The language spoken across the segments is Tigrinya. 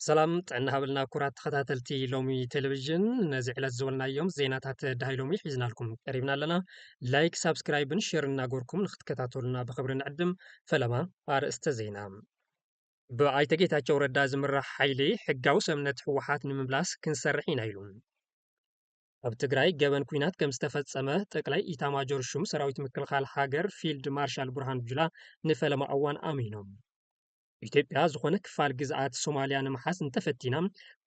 ሰላም ጥዕና ሃበልና ክቡራት ተኸታተልቲ ሎሚ ቴሌቪዥን፣ ነዚ ዕለት ዝበልናዮም ዜናታት ዳሃይ ሎሚ ሒዝናልኩም ቀሪብና ኣለና። ላይክ፣ ሳብስክራይብን ሼር እናገርኩም ንክትከታተሉና ብኽብሪ ንዕድም። ፈለማ ኣርእስተ ዜና። ብኣይተ ጌታቸው ረዳ ዝምራሕ ሓይሊ ሕጋዊ ሰብነት ህወሓት ንምምላስ ክንሰርሕ ኢና ኢሉ። ኣብ ትግራይ ገበን ኲናት ከም ዝተፈጸመ ጠቅላይ ኢታማጆር ሹም ሰራዊት ምክልኻል ሃገር ፊልድ ማርሻል ብርሃኑ ጁላ ንፈለማ እዋን ኣሚኖም። ኢትዮጵያ ዝኾነ ክፋል ግዝኣት ሶማልያ ንምሓዝ እንተፈቲና፣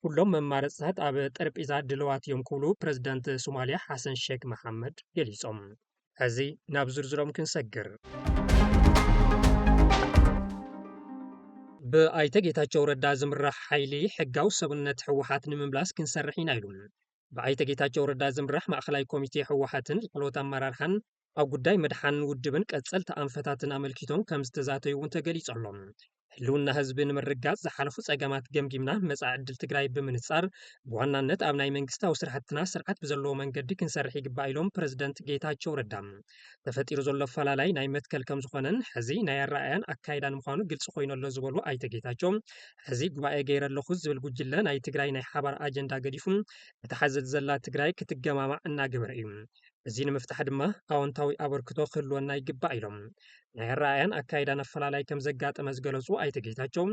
ኩሎም መማረፅታት ኣብ ጠረጴዛ ድልዋት እዮም ክብሉ ፕረዚደንት ሶማልያ ሓሰን ሼክ መሓመድ ገሊጾም። ሕዚ ናብ ዝርዝሮም ክንሰግር። ብኣይተ ጌታቸው ረዳ ዝምራሕ ሓይሊ ሕጋዊ ሰብነት ህወሓት ንምምላስ ክንሰርሕ ኢና ኢሉ። ብኣይተ ጌታቸው ረዳ ዝምራሕ ማእኸላይ ኮሚቴ ህወሓትን ላዕለዎት ኣመራርሓን ኣብ ጉዳይ ምድሓን ውድብን ቀፀልቲ ኣንፈታትን ኣመልኪቶም ከም ዝተዛተዩ እውን ተገሊጹ ኣሎ። ህልውና ህዝቢ ንምርጋጽ ዝሓለፉ ጸገማት ገምጊምና መጻኢ ዕድል ትግራይ ብምንጻር ብዋናነት ኣብ ናይ መንግስታዊ ስራሕትና ስርዓት ብዘለዎ መንገዲ ክንሰርሕ ይግባእ ኢሎም ፕረዚደንት ጌታቸው ረዳ። ተፈጢሩ ዘሎ ኣፈላላይ ናይ መትከል ከም ዝኾነን ሕዚ ናይ ኣረኣእያን ኣካይዳን ምዃኑ ግልጺ ኮይኑ ኣሎ ዝበሉ ኣይተ ጌታቸው፣ ሕዚ ጉባኤ ገይረ ኣለኹ ዝብል ጉጅለ ናይ ትግራይ ናይ ሓባር ኣጀንዳ ገዲፉ እታ ሓዘል ዘላ ትግራይ ክትገማማዕ እናገበረ እዩ። እዚ ንምፍታሕ ድማ ኣወንታዊ ኣበርክቶ ክህልወና ይግባእ ኢሎም። ናይ ኣረኣእያን ኣካይዳን ኣፈላላይ ከም ዘጋጠመ ዝገለጹ ኣይተ ጌታቸው፣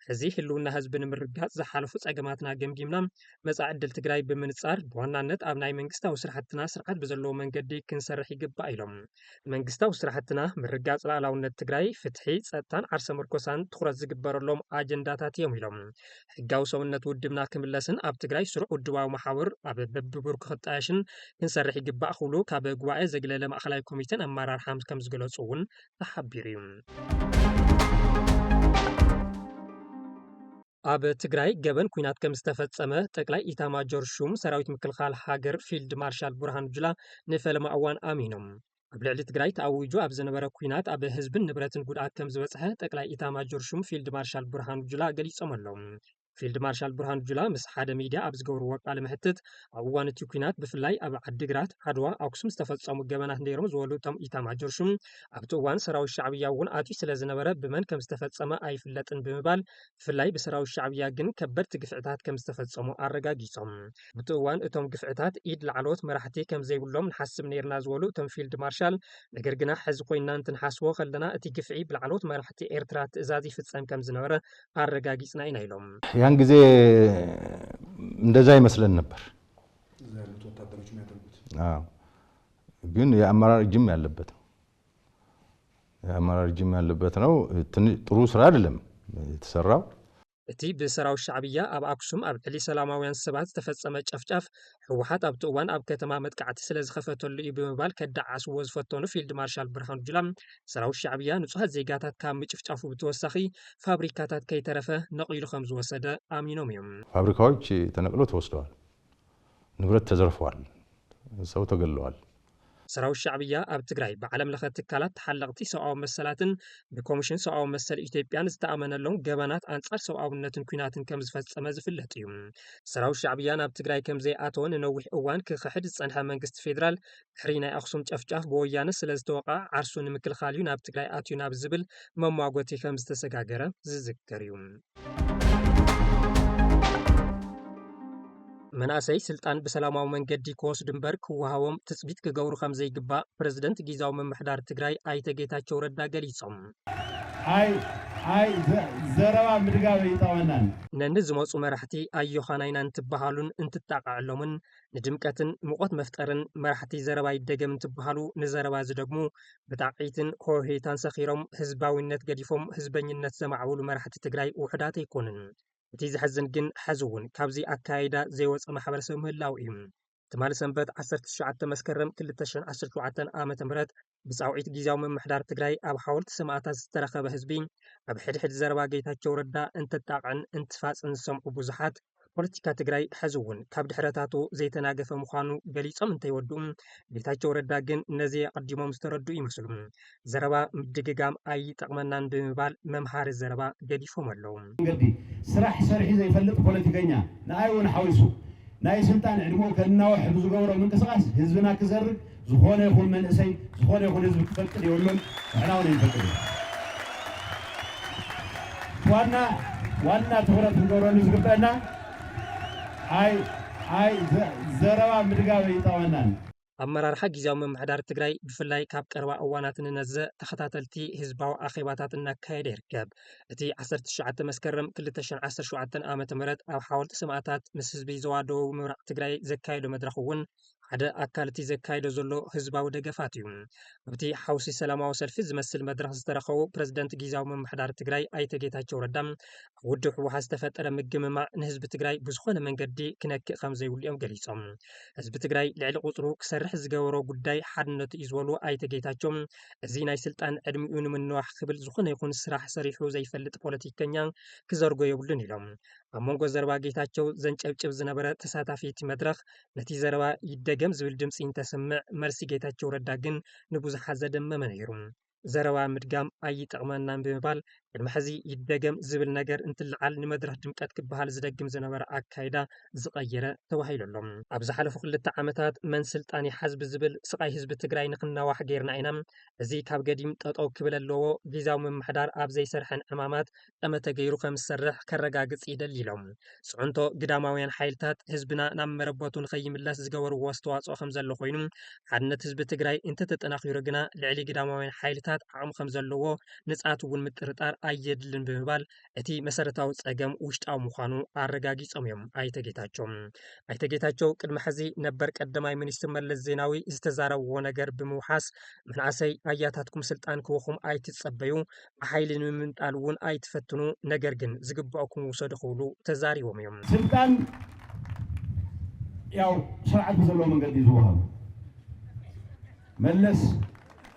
ሕዚ ህልውና ህዝቢ ንምርጋጽ ዝሓለፉ ጸገማትና ገምጊምና መጻኢ ዕድል ትግራይ ብምንጻር ብዋናነት ኣብ ናይ መንግስታዊ ስራሕትና ስርዓት ብዘለዎ መንገዲ ክንሰርሕ ይግባእ ኢሎም። መንግስታዊ ስራሕትና ምርጋጽ ሉዓላውነት ትግራይ፣ ፍትሒ፣ ጸጥታን ዓርሰ ምርኮሳን ትኹረት ዝግበረሎም ኣጀንዳታት እዮም ኢሎም። ሕጋዊ ሰውነት ውድብና ክምለስን ኣብ ትግራይ ስሩዕ ውድባዊ መሓውር ኣብ በብብርኩ ክጣየሽን ክንሰርሕ ይግባእ ክብሉ ካብ ጉባኤ ዘግለለ ማእኸላይ ኮሚቴን ኣመራርሓን ከም ዝገለጹ እውን ተሓቢሩ እዩ። ኣብ ትግራይ ገበን ኲናት ከም ዝተፈጸመ ጠቅላይ ኢታማጆር ሹም ሰራዊት ምክልኻል ሃገር ፊልድ ማርሻል ብርሃኑ ጁላ ንፈለማ እዋን ኣሚኖም። ኣብ ልዕሊ ትግራይ ተኣዊጁ ኣብ ዝነበረ ኲናት ኣብ ህዝብን ንብረትን ጉድኣት ከም ዝበጽሐ ጠቅላይ ኢታማጆር ሹም ፊልድ ማርሻል ብርሃኑ ጁላ ገሊጾም ኣለዉ። ፊልድ ማርሻል ብርሃኑ ጁላ ምስ ሓደ ሚድያ ኣብ ዝገብርዎ ቃለ መሕትት፣ ኣብ እዋን እቲ ኲናት ብፍላይ ኣብ ዓዲግራት፣ ዓድዋ፣ ኣክሱም ዝተፈጸሙ ገበናት ነይሮም ዝበሉ እቶም ኢታማጆር ሹም፣ ኣብቲ እዋን ሰራዊት ሻዕብያ እውን ኣትዩ ስለ ዝነበረ ብመን ከም ዝተፈጸመ ኣይፍለጥን ብምባል፣ ብፍላይ ብሰራዊት ሻዕብያ ግን ከበድቲ ግፍዕታት ከም ዝተፈጸሙ ኣረጋጊጾም። ኣብቲ እዋን እቶም ግፍዕታት ኢድ ላዕለዎት መራሕቲ ከም ዘይብሎም ንሓስብ ነይርና ዝበሉ እቶም ፊልድ ማርሻል፣ ነገር ግና ሕዚ ኮይንና እንትንሓስቦ ከለና እቲ ግፍዒ ብላዕለዎት መራሕቲ ኤርትራ ትእዛዝ ይፍጸም ከም ዝነበረ ኣረጋጊጽና ኢና ኢሎም። ያን ጊዜ እንደዛ ይመስለን ነበር። እዛ ያሉት ወታደሮች የሚያደርጉት። አዎ። ግን የአመራር እጅም ያለበት ነው። የአመራር እጅም ያለበት ነው። ትን-፣ ጥሩ ስራ አይደለም የተሰራው። እቲ ብሰራዊት ሻዕብያ ኣብ ኣክሱም ኣብ ልዕሊ ሰላማውያን ሰባት ዝተፈጸመ ጨፍጫፍ፣ ህወሓት ኣብቲ እዋን ኣብ ከተማ መጥቃዕቲ ስለ ዝኸፈተሉ እዩ ብምባል ከደዓዕስዎ ዝፈተኑ ፊልድ ማርሻል ብርሃኑ ጁላ፣ ሰራዊት ሻዕብያ ንጹሃት ዜጋታት ካብ ምጭፍጫፉ ብተወሳኺ ፋብሪካታት ከይተረፈ ነቒሉ ከም ዝወሰደ ኣሚኖም እዮም። ፋብሪካዎች ተነቅለው ተወስደዋል። ንብረት ተዘርፈዋል። ሰው ተገለዋል። ሰራዊት ሻዕብያ ኣብ ትግራይ ብዓለም ለኸ ትካላት ተሓለቕቲ ሰብኣዊ መሰላትን ብኮሚሽን ሰብኣዊ መሰል ኢትዮጵያን ዝተኣመነሎም ገበናት ኣንጻር ሰብኣውነትን ኲናትን ከም ዝፈጸመ ዝፍለጥ እዩ። ሰራዊት ሻዕብያ ናብ ትግራይ ከም ዘይኣተወ ንነዊሕ እዋን ክኽሕድ ዝጸንሐ መንግስቲ ፌዴራል፣ ድሕሪ ናይ ኣኽሱም ጨፍጫፍ ብወያነ ስለ ዝተወቕዐ ዓርሱ ንምክልኻል እዩ ናብ ትግራይ ኣትዩ ናብ ዝብል መሟገቲ ከም ዝተሰጋገረ ዝዝከር እዩ። መናእሰይ ስልጣን ብሰላማዊ መንገዲ ክወስዱ እምበር ክወሃቦም ትጽቢት ክገብሩ ከም ዘይግባእ ፕረዚደንት ጊዜያዊ ምምሕዳር ትግራይ ኣይተ ጌታቸው ረዳ ገሊጾም። ኣይ፣ ኣይ፣ ዘ-፣ ዘረባ ምድጋም ኣይጠቕመናን። ነኒ ዝመጹ መራሕቲ ኣዮኻናይና እንትበሃሉን እንትጣቃዕሎምን ንድምቀትን ሙቐት መፍጠርን መራሕቲ ዘረባ ይደገም እንትበሃሉ ንዘረባ ዝደግሙ ብጣቕዒትን ሆሄታን ሰኺሮም ህዝባዊነት ገዲፎም ህዝበኝነት ዘማዕብሉ መራሕቲ ትግራይ ውሑዳት ኣይኮኑን። እቲ ዘሕዝን ግን፣ ሕዚ እውን ካብዚ ኣካያይዳ ዘይወጸ ማሕበረሰብ ምህላው እዩ። ትማሊ ሰንበት ዓሰርተ ትሽዓተ መስከረም ክልተ ሽሕን ዓሰርተ ሸውዓተን ዓመተ ምህረት ብጻውዒት ግዝያዊ ምምሕዳር ትግራይ ኣብ ሓወልቲ ሰማእታት ዝተረኸበ ህዝቢ፣ ኣብ ሕድሕድ ዘረባ ጌታቸው ረዳ እንትጣቕዕን እንትፋጽን ዝሰምዑ ብዙሓት፣ ፖለቲካ ትግራይ ሕዚ እውን ካብ ድሕረታቱ ዘይተናገፈ ምዃኑ ገሊጾም እንተይወድኡ፣ ጌታቸው ረዳ ግን ነዚ ኣቐዲሞም ዝተረድኡ ይመስሉ። ዘረባ ምድግጋም ኣይጠቕመናን ብምባል መምሃሪ ዘረባ ገዲፎም ኣለዉ። መንገዲ ስራሕ ሰሪሑ ዘይፈልጥ ፖለቲከኛ፣ ንኣይ እውን ሓዊሱ፣ ናይ ስልጣን ዕድመኡ ከናውሕ ብዝገብሮ ምንቅስቓስ ህዝብና ክዘርግ ዝኾነ ይኹን መንእሰይ፣ ዝኾነ ይኹን ህዝቢ ክፈቅድ የብሉን፣ ንሕና እውን ኣይንፈቅድን። ዋና፣ ዋና ትኹረት ክንገብረሉ ዝግበአና ኣይ ኣይ ዘ- ዘረባ ምድጋብ ኣይጠቕመናን። ኣመራርሓ ግዝያዊ ምምሕዳር ትግራይ ብፍላይ ካብ ቀረባ እዋናት ንነዘ ተኸታተልቲ ህዝባዊ ኣኼባታት እናካየደ ይርከብ። እቲ ዓሰርተ ትሽዓተ መስከረም ክልተ ሽሕን ዓሰርተ ሸውዓተን ዓመተ ምህረት ኣብ ሓወልቲ ሰማእታት ምስ ህዝቢ ዞባ ደቡብ ምብራቕ ትግራይ ዘካየዶ መድረኽ እውን ሓደ ኣካል እቲ ዘካየዶ ዘሎ ህዝባዊ ደገፋት እዩ። ኣብቲ ሓውሲ ሰላማዊ ሰልፊ ዝመስል መድረኽ ዝተረኸቡ ፕረዚደንት ግዝያዊ ምምሕዳር ትግራይ ኣይተ ጌታቸው ረዳ ኣብ ውድብ ህወሓት ዝተፈጠረ ምግምማዕ ንህዝቢ ትግራይ ብዝኾነ መንገዲ ክነክእ ከም ዘይብሉ እዮም ገሊፆም። ህዝቢ ትግራይ ልዕሊ ቁፅሩ ክሰርሕ ዝገበሮ ጉዳይ ሓድነቱ እዩ ዝበሉ ኣይተ ጌታቸው፣ እዚ ናይ ስልጣን ዕድሚኡ ንምንዋሕ ክብል ዝኾነ ይኹን ስራሕ ሰሪሑ ዘይፈልጥ ፖለቲከኛ ክዘርጎ የብሉን ኢሎም። ኣብ መንጎ ዘረባ ጌታቸው ዘንጨብጭብ ዝነበረ ተሳታፊ እቲ መድረኽ ነቲ ዘረባ ይደገም ዝብል ድምፂ እንተስምዕ፣ መልሲ ጌታቸው ረዳ ግን ንብዙሓት ዘደመመ ነይሩ። ዘረባ ምድጋም ኣይጠቕመናን ብምባል ቅድሚ ሕዚ ይደገም ዝብል ነገር እንትልዓል ንመድረኽ ድምቀት ክበሃል ዝደግም ዝነበረ ኣካይዳ ዝቐየረ ተባሂሉ ኣሎ። ኣብ ዝሓለፉ ክልተ ዓመታት መን ስልጣን ይሓዝ ብዝብል ስቓይ ህዝቢ ትግራይ ንክናዋሕ ጌርና ኢና። እዚ ካብ ገዲም ጠጠው ክብል ኣለዎ። ግዝያዊ ምምሕዳር ኣብ ዘይሰርሐን ዕማማት ጠመተ ገይሩ ከም ዝሰርሕ ከረጋግፅ ይደሊ ኢሎም። ፅዕንቶ ግዳማውያን ሓይልታት ህዝብና ናብ መረበቱ ንኸይምለስ ዝገበርዎ ኣስተዋፅኦ ከም ዘሎ ኮይኑ፣ ሓድነት ህዝቢ ትግራይ እንተተጠናኺሩ ግና ልዕሊ ግዳማውያን ሓይልታት ዓቕሚ ከም ዘለዎ ንፅኣት እውን ምጥርጣር ኣየድልን ብምባል እቲ መሰረታዊ ፀገም ውሽጣዊ ምዃኑ ኣረጋጊፆም እዮም ኣይተ ጌታቸው። ኣይተ ጌታቸው ቅድሚ ሕዚ ነበር ቀዳማይ ሚኒስትር መለስ ዜናዊ ዝተዛረብዎ ነገር ብምውሓስ፣ መናእሰይ ኣያታትኩም ስልጣን ክበኹም ኣይትፀበዩ፣ ብሓይሊ ንምምንጣል እውን ኣይትፈትኑ፣ ነገር ግን ዝግባእኩም ውሰዱ ክብሉ ተዛሪቦም እዮም። ስልጣን ያው ስርዓት ብዘለዎ መንገዲ እዩ ዝወሃብ። መለስ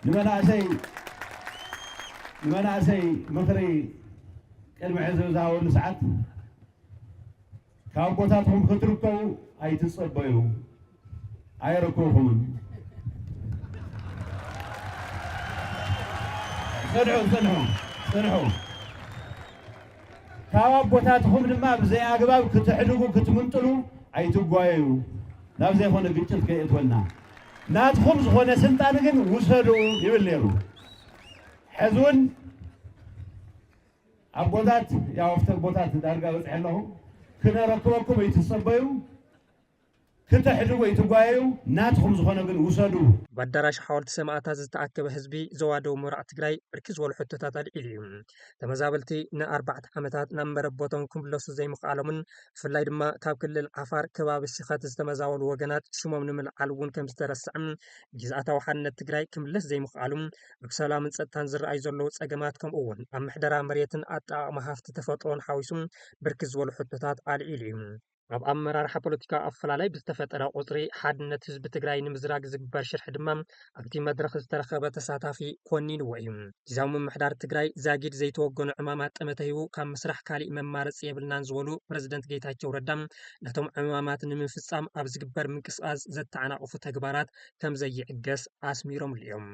ንመናእሰይ ንመናእሰይ ምኽሪ ቅድሚ ሕዚ ዝሃበሉ ሰዓት ካብ ኣቦታትኹም ክትርከቡ ኣይትጸበዩ፣ ኣይረከብኹምን። ጽንሑ፣ ጽንሑ፣ ጽንሑ። ካብ ኣቦታትኹም ድማ ብዘይ ኣግባብ ክትሕድጉ፣ ክትምንጥሉ ኣይትጓየዩ፣ ናብ ዘይኮነ ግጭት ከየእትወና። ናትኹም ዝኾነ ስልጣን ግን ውሰዱ ይብል ነይሩ። ሕዚ እውን ኣቦታት፣ ያው ኣብቲ ኣቦታት ዳርጋ በፅሐ ኣለኹ። ክነረክበኩም ኣይትፀበዩ፣ ክተሕድጉ ኣይትጓየዩ፣ ናትኹም ዝኾነ ግን ውሰዱ። ኣብ ኣዳራሽ ሓወልቲ ሰማእታት ዝተኣከበ ህዝቢ ዞባ ደቡብ ምብራቕ ትግራይ ብርክት ዝበሉ ሕቶታት ኣልዒሉ እዩ። ተመዛበልቲ ንኣርባዕተ ዓመታት ናብ መረበቶም ክምለሱ ዘይምኽኣሎምን ብፍላይ ድማ ካብ ክልል ዓፋር ከባቢ ሲኸት ዝተመዛበሉ ወገናት ሽሞም ንምልዓል እውን ከም ዝተረስዕን ግዝኣታዊ ሓድነት ትግራይ ክምለስ ዘይምኽኣሉ ኣብ ሰላምን ፀጥታን ዝረኣዩ ዘለዉ ፀገማት ከምኡ እውን ኣብ ምሕደራ መሬትን ኣጠቓቕማ ሃፍቲ ተፈጥሮን ሓዊሱ ብርክት ዝበሉ ሕቶታት ኣልዒሉ እዩ። ኣብ ኣመራርሓ ፖለቲካ ኣፈላላይ ብዝተፈጠረ ቁፅሪ ሓድነት ህዝቢ ትግራይ ንምዝራግ ዝግበር ሽርሒ ድማ ኣብቲ መድረኽ ዝተረኸበ ተሳታፊ ኮኒንዎ እዩ። ግዝያዊ ምምሕዳር ትግራይ ዛጊድ ዘይተወገኑ ዕማማት ጠመተ ሂቡ ካብ ምስራሕ ካሊእ መማረፂ የብልናን ዝበሉ ፕረዚደንት ጌታቸው ረዳ ነቶም ዕማማት ንምፍፃም ኣብ ዝግበር ምንቅስቓስ ዘተዓናቕፉ ተግባራት ከም ዘይዕገስ ኣስሚሮምሉ እዮም።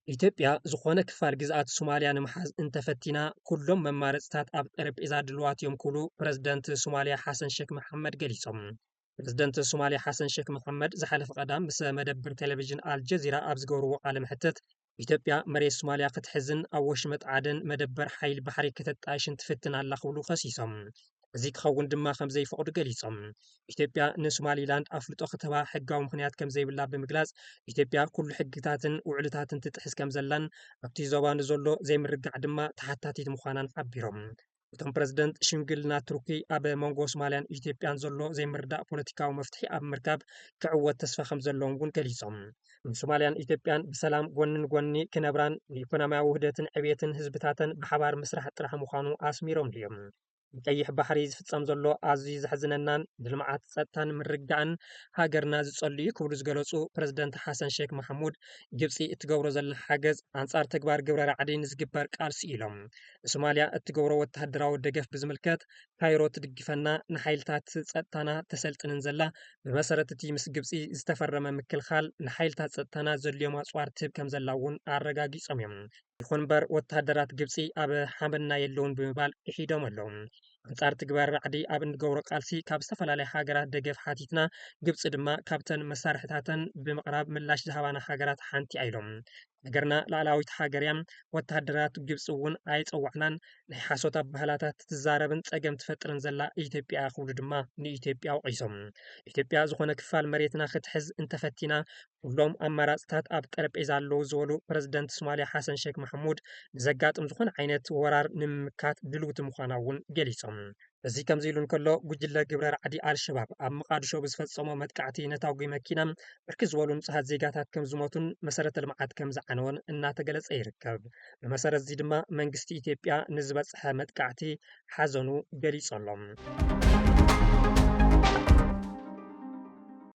ኢትዮጵያ ዝኾነ ክፋል ግዝኣት ሶማልያ ንምሓዝ እንተፈቲና ኩሎም መማረፅታት ኣብ ጠረጴዛ ድልዋት እዮም ክብሉ ፕረዚደንት ሶማልያ ሓሰን ሼክ መሓመድ ገሊፆም። ፕረዚደንት ሶማልያ ሓሰን ሼክ መሓመድ ዝሓለፈ ቀዳም ምስ መደብር ቴሌቪዥን ኣልጀዚራ ኣብ ዝገበርዎ ቃለ መሕትት ኢትዮጵያ መሬት ሶማልያ ክትሕዝን ኣብ ወሽመጥ ዓደን መደበር ሓይሊ ባሕሪ ከተጣይሽን ትፍትን ኣላ ክብሉ ከሲሶም። እዚ ክኸውን ድማ ከም ዘይፈቕዱ ገሊጾም። ኢትዮጵያ ንሶማሊላንድ ኣፍልጦ ክትህባ ሕጋዊ ምኽንያት ከም ዘይብላ ብምግላጽ፣ ኢትዮጵያ ኩሉ ሕግታትን ውዕልታትን ትጥሕስ ከም ዘላን ኣብቲ ዞባ ንዘሎ ዘይምርግጋዕ ድማ ተሓታቲት ምዃናን ሓቢሮም። እቶም ፕረዚደንት፣ ሽምግልና ቱርኪ ኣብ መንጎ ሶማልያን ኢትዮጵያን ዘሎ ዘይምርዳእ ፖለቲካዊ መፍትሒ ኣብ ምርካብ ክዕወት ተስፋ ከም ዘለዎም እውን ገሊጾም። ንሶማልያን ኢትዮጵያን ብሰላም ጎኒ ንጎኒ ክነብራን ንኢኮኖሚያዊ ውህደትን ዕብየትን ህዝብታተን ብሓባር ምስራሕ ጥራሕ ምዃኑ ኣስሚሮምሉ እዮም። ኣብ ቀይሕ ባሕሪ ዝፍጸም ዘሎ ኣዝዩ ዘሕዝነናን ንልምዓት፣ ጸጥታን ምርግጋእን ሃገርና ዝጸሉ እዩ ክብሉ ዝገለጹ ፕረዚደንት ሓሰን ሼክ መሓሙድ፣ ግብጺ እትገብሮ ዘላ ሓገዝ ኣንጻር ተግባር ግብረ ራዕዲ ንዝግበር ቃልሲ ኢሎም። ንሶማልያ እትገብሮ ወተሃደራዊ ደገፍ ብዝምልከት፣ ካይሮ ትድግፈና፣ ንሓይልታት ጸጥታና ተሰልጥንን ዘላ፣ ብመሰረት እቲ ምስ ግብጺ ዝተፈረመ ምክልኻል ንሓይልታት ጸጥታና ዘድልዮም ኣጽዋር ትህብ ከም ዘላ እውን ኣረጋጊጾም እዮም። ይኹን እምበር ወተሃደራት ግብጺ ኣብ ሓመድና የለውን ብምባል ክሒዶም ኣለዉ። ኣንጻር ትግባር ራዕዲ ኣብ እንገብሮ ቃልሲ ካብ ዝተፈላለያ ሃገራት ደገፍ ሓቲትና፣ ግብጺ ድማ ካብተን መሳርሕታተን ብምቕራብ ምላሽ ዝሃባና ሃገራት ሓንቲ እያ ኢሎም። ሃገርና ላዕላዊት ሃገር እያ፣ ወተሃደራት ግብፂ እውን ኣይፀዋዕናን፣ ናይ ሓሶት ኣባህላታት ትዛረብን ፀገም ትፈጥርን ዘላ ኢትዮጵያ ክብሉ ድማ ንኢትዮጵያ ወቒሶም። ኢትዮጵያ ዝኾነ ክፋል መሬትና ክትሕዝ እንተፈቲና ኩሎም ኣማራፅታት ኣብ ጠረጴዛ ኣለዉ ዝበሉ ፕረዚደንት ሶማልያ ሓሰን ሼክ ማሕሙድ ንዘጋጥም ዝኾነ ዓይነት ወራር ንምምካት ድልውቲ ምዃና እውን ገሊፆም። እዚ ከምዚ ኢሉ እንከሎ ጉጅለ ግብረ ራዕዲ ኣልሸባብ ኣብ መቃድሾ ብዝፈፀሞ መጥቃዕቲ ነታጒ መኪና ብርክት ዝበሉ ንፁሃት ዜጋታት ከም ዝሞቱን መሰረተ ልምዓት ከም ዝዓነወን እናተገለፀ ይርከብ። ብመሰረት እዚ ድማ መንግስቲ ኢትዮጵያ ንዝበፅሐ መጥቃዕቲ ሓዘኑ ገሊፁ ኣሎ።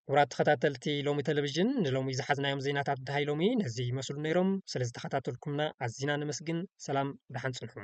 ክቡራት ተኸታተልቲ ሎሚ ቴሌቪዥን ንሎሚ ዝሓዝናዮም ዜናታት ደሃይ ሎሚ ነዚ ይመስሉ ነይሮም። ስለ ዝተኸታተልኩምና ኣዚና ነመስግን። ሰላም፣ ደሓን ፅንሑ።